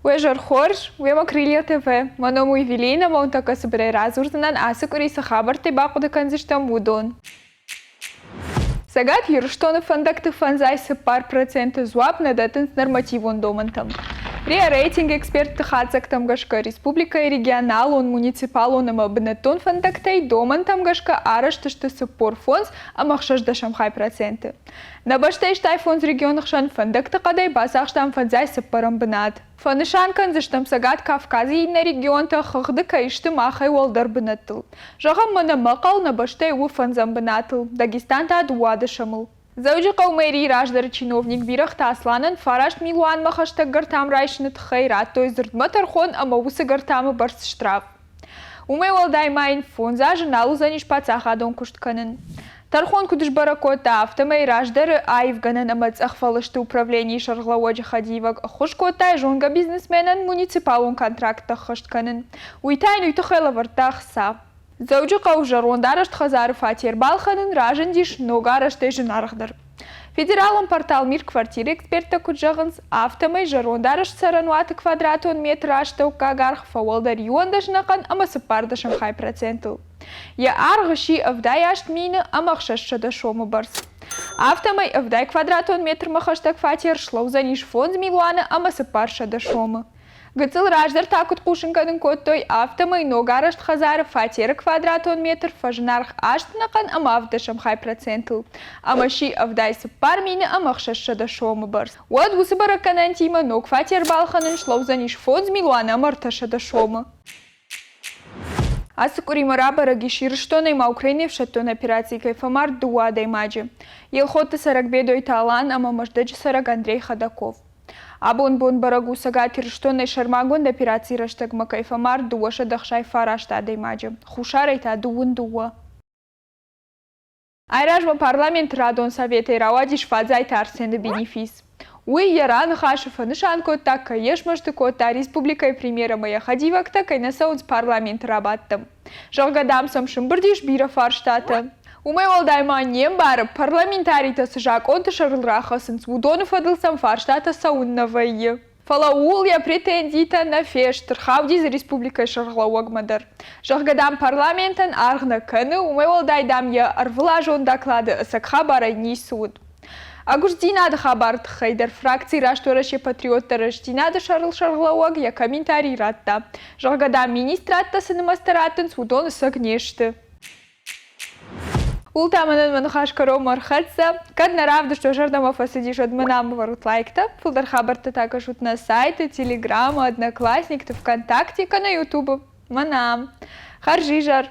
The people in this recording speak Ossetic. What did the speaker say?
Уе зӕр хорз, уемӕ Крылья ТВ. Мӕ ном у Евелина, мӕ уын тӕккӕ цыбырӕй радзурдзынӕн, ацы къуыри цы хабӕрттӕй бахъуыды кӕндзыстӕм, уыдон. Цӕгат Ирыстоны фӕндӕгты 54% дзуапп нӕ дӕттынц нормативон домӕнтӕм. РИА-рейтинг экспертты хатдзӕгтӕм гӕсгӕ республикӕйы регионалон, муниципалон ӕмӕ бынӕттон фӕндӕгтӕй домӕнтӕм гӕсгӕ арӕзт сты 45 ӕмӕ 60 хай проценты. Нӕ бӕстӕйы стай фондз регионы хсӕн фӕндӕгты хъӕдӕй бацахстам фӕндзай цыппӕрӕм бынат. Фӕнысан кӕндзыстӕм Цӕгат Кавказы иннӕ регионтӕ хыгъды кӕй сты махӕй уӕлдӕр бынӕттыл. Зӕгъӕм, мӕнӕ Мӕхъӕл нӕ бӕстӕйы у фӕндзӕм бынатыл, Дагестан та дыууадӕсӕмыл. Дзӕуджыхъӕуы мэрийы раздӕры чиновник Бирӕгъты Асланӕн фараст милуанмӕ хӕстӕг гӕртам райсыны тыххӕй радтой дзырдмӕ тӕрхон ӕмӕ уыцы гӕртамы бӕрц штраф. Уымӕй уӕлдай ма йын фондз азы нал уыдзӕнис паддзахадон куыст кӕнын. Тӕрхон куыд сбӕрӕг кодта, афтӕмӕй раздӕры аивгӕнӕн ӕмӕ цъӕхфӕлысты управленийы сӕргълӕууӕджы хӕдивӕг ӕххуыс кодта зонгӕ бизнесменӕн муниципалон контракттӕ ӕххӕст кӕнын. Уый та йын уый тыххӕй лӕвӕрдта ӕхца. Дзӕуджыхъӕуы зӕронд арӕзт хӕдзары фатер балхӕнын разындис ног арӕзтӕй зынаргъдӕр. Федералон портал Мир квартиры эксперттӕ куыд зӕгъынц, афтӕмӕй зӕронд арӕзт цӕрӕнуаты квадратон метры астӕуккаг аргъ фӕуӕлдӕр иуӕндӕс ӕнӕхъӕн ӕмӕ цыппӕрдӕсӕм хай процентыл. Йӕ аргъ сси 78 мины ӕмӕ 600 сомы бӕрц. Афтӕмӕй 70 квадратон метрмӕ хӕстӕг фатер слӕудзӕнис фондз милуаны ӕмӕ 400 сомы. Гыццыл раздӕр та куыд хъусын кӕнын кодтой, афтӕмӕй ногарӕзт хӕдзары фатеры квадратон метр фӕзынаргъ аст ӕнӕхъӕн ӕмӕ ӕвддӕсӕм хай процентыл ӕмӕ сси 74 мины ӕмӕ 600 сомы бӕрц. Уӕд уыцы бӕрӕггӕнӕнтимӕ ног фатер балхӕнын слӕудзӕнис фондз милуан ӕмӕ 300 сомы. Ацы къуыримӕ рабӕрӕг ис, Ирыстонӕй ма Украинӕйы ӕфсӕддон операцийы кӕй фӕмард дыууӕ адӕймаджы – Елхотты цӕрӕг Бедойты Алан ӕмӕ Мӕздӕджы цӕрӕг Андрей Ходаков. Абон бон бӕрӕг у Цӕгат Ирыстонӕй сӕрмагонд операцийы рӕстӕгмӕ кӕй фӕмард 269 адӕймаджы, Хуссарӕй та дыууын дыууӕ. Айразмӕ парламенты радон советӕй рауадис Фадзайты Арсены бенефис. Уый йӕ раныхасы фӕнысан кодта, кӕй йӕ смӕсты кодта республикӕйы премьер ӕмӕ йӕ хӕдивӕгтӕ кӕй нӕ цӕуынц парламенты рабадтӕм. Зӕгъгӕ, дам, сӕм сӕмбырд ис бирӕ фарстатӕ. Уымӕй уӕлдай ма не мбары, парламентаритӕ цы закъонты сӕрыл рахӕцынц, уыдоны фӕдыл сӕм фарстатӕ цӕуыннӕ вӕййы. Фӕлӕ ууыл йӕ претензитӕ нӕ фесты, рхауди дзы республикӕйы сӕргълӕууӕгмӕ дӕр. Зӕгъгӕ, дам, парламентӕн аргъ нӕ кӕны, уымӕй уӕлдай, дам, йӕ ӕрвылазон доклады ӕцӕг хабарӕй ницы уыд. Ӕгуыстдзинады хабары тыххӕй дӕр фракци Раст Уӕрӕсе патриоттӕ рӕстдзинады сӕрыл сӕргълӕууӕг йӕ комментарий радта, зӕгъгӕ, дам, министрадтӕ цы нымӕцтӕ раттынц, уыдон ӕцӕг не сты. Ууыл та мӕнӕн мӕ ныхас кӕронмӕ ӕрхӕццӕ. Кӕд нӕ равдыст уӕ зӕрдӕмӕ фӕцыдис, уӕд мӕн ам ӕвӕрут лайктӕ. Фылдӕр хабӕрттӕ та кӕсут нӕ сайты, Телеграмы, Одноклассникты, ВКонтакте кӕнӕ Ютубы. Мӕн ам. Хӕрзизӕр!